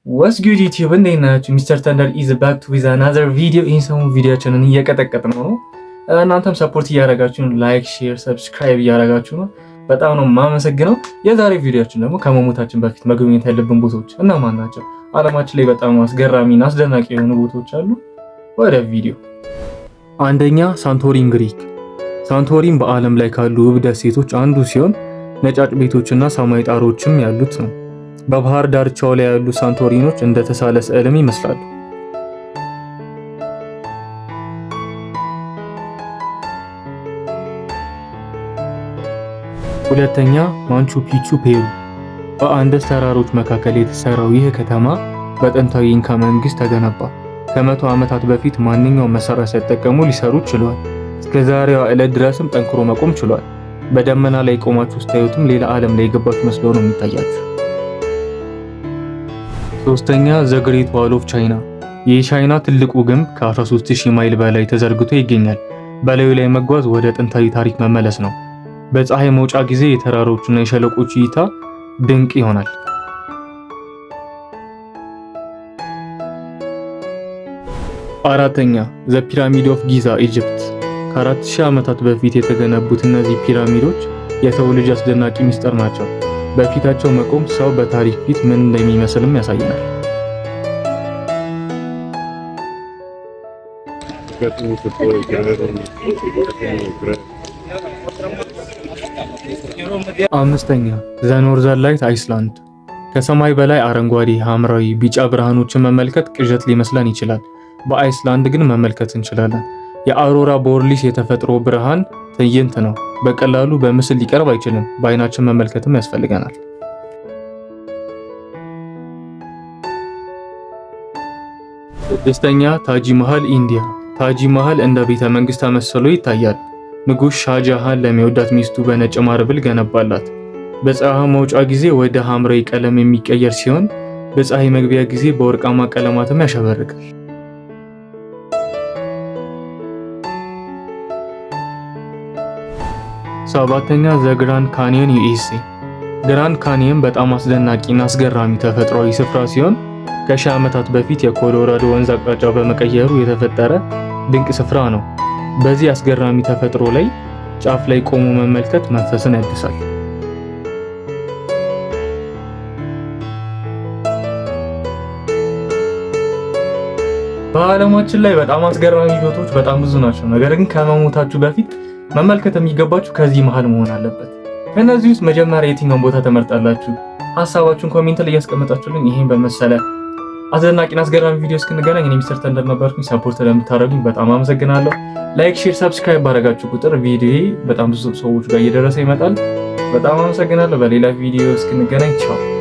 What's good YouTube፣ እንዴት ናችሁ? Mister Thunder is back to with another video። ይህን ሰሞን ቪዲዮችንን እየቀጠቀጥ ነው። እናንተም support እያደረጋችሁ ነው። Like፣ share፣ subscribe እያደረጋችሁ ነው። በጣም ነው የማመሰግነው። የዛሬ ቪዲዮችን ደግሞ ከመሞታችን በፊት መጎብኘት ያለብን ቦታዎች እነማን ናቸው? ዓለማችን ላይ በጣም አስገራሚና አስደናቂ የሆኑ ቦታዎች አሉ። ወደ ቪዲዮ። አንደኛ፣ ሳንቶሪን ግሪክ። ሳንቶሪን በዓለም ላይ ካሉ ውብ ደሴቶች አንዱ ሲሆን ነጫጭ ቤቶችና ሰማይ ጣሮችም ያሉት ነው። በባህር ዳርቻው ላይ ያሉ ሳንቶሪኖች እንደ ተሳለ ስዕልም ይመስላሉ። ሁለተኛ፣ ማቹ ፒቹ ፔሩ። በአንደስ ተራሮች መካከል የተሰራው ይህ ከተማ በጥንታዊ ኢንካ መንግስት ተገነባ። ከ100 ዓመታት በፊት ማንኛውም መሳሪያ ሳይጠቀሙ ሊሰሩ ችለዋል። እስከ ዛሬዋ ዕለት ድረስም ጠንክሮ መቆም ችሏል። በደመና ላይ ቆማችሁ ስታዩትም ሌላ ዓለም ላይ የገባችሁ መስሎ ነው የሚታያችሁ። ሶስተኛ፣ The Great Wall of China። የቻይና ትልቁ ግንብ ከ13,000 ማይል በላይ ተዘርግቶ ይገኛል። በላዩ ላይ መጓዝ ወደ ጥንታዊ ታሪክ መመለስ ነው። በፀሐይ መውጫ ጊዜ የተራሮቹና የሸለቆቹ እይታ ድንቅ ይሆናል። አራተኛ፣ The Pyramid of Giza፣ Egypt። ከ4000 ዓመታት በፊት የተገነቡት እነዚህ ፒራሚዶች የሰው ልጅ አስደናቂ ሚስጥር ናቸው። በፊታቸው መቆም ሰው በታሪክ ፊት ምን እንደሚመስልም ያሳየናል። К этому такое играет. አምስተኛ፣ The Northern Light፣ አይስላንድ። ከሰማይ በላይ አረንጓዴ፣ ሐምራዊ፣ ቢጫ ብርሃኖችን መመልከት ቅዠት ሊመስለን ይችላል። በአይስላንድ ግን መመልከት እንችላለን። የ Aurora Borealis የተፈጥሮ ብርሃን ትዕይንት ነው። በቀላሉ በምስል ሊቀርብ አይችልም። በአይናችን መመልከትም ያስፈልገናል። ስድስተኛ፣ ታጂ መሃል፣ ኢንዲያ። ታጂ መሃል እንደ ቤተ መንግስት ተመስሎ ይታያል። ንጉሥ ሻጃሃን ለሚወዳት ሚስቱ በነጭ marble ገነባላት። በፀሐይ መውጫ ጊዜ ወደ ሐምራዊ ቀለም የሚቀየር ሲሆን በፀሐይ መግቢያ ጊዜ በወርቃማ ቀለማትም ያሸበርቃል። ሰባተኛ፣ The Grand Canyon፣ USA። Grand Canyon በጣም አስደናቂና አስገራሚ ተፈጥሯዊ ስፍራ ሲሆን ከሺህ ዓመታት በፊት የኮሎራዶ ወንዝ አቅጣጫ በመቀየሩ የተፈጠረ ድንቅ ስፍራ ነው። በዚህ አስገራሚ ተፈጥሮ ላይ ጫፍ ላይ ቆሞ መመልከት መንፈስን ያድሳል። በዓለማችን ላይ በጣም አስገራሚ ቦታዎች በጣም ብዙ ናቸው። ነገር ግን ከመሞታችሁ በፊት መመልከት የሚገባችሁ ከዚህ መሃል መሆን አለበት። ከእነዚህ ውስጥ መጀመሪያ የትኛውን ቦታ ትመርጣላችሁ? ሀሳባችሁን comment ላይ እያስቀመጣችሁልኝ ይሄን በመሰለ አስደናቂና አስገራሚ ቪዲዮ እስክንገናኝ እኔ Mister Thunder ነበርኩኝ። Support ለምታደርጉኝ በጣም አመሰግናለሁ። Like፣ share፣ subscribe ባደረጋችሁ ቁጥር ቪዲዮ በጣም ብዙ ሰዎች ጋር እየደረሰ ይመጣል። በጣም አመሰግናለሁ። በሌላ ቪዲዮ እስክንገናኝ ቻው።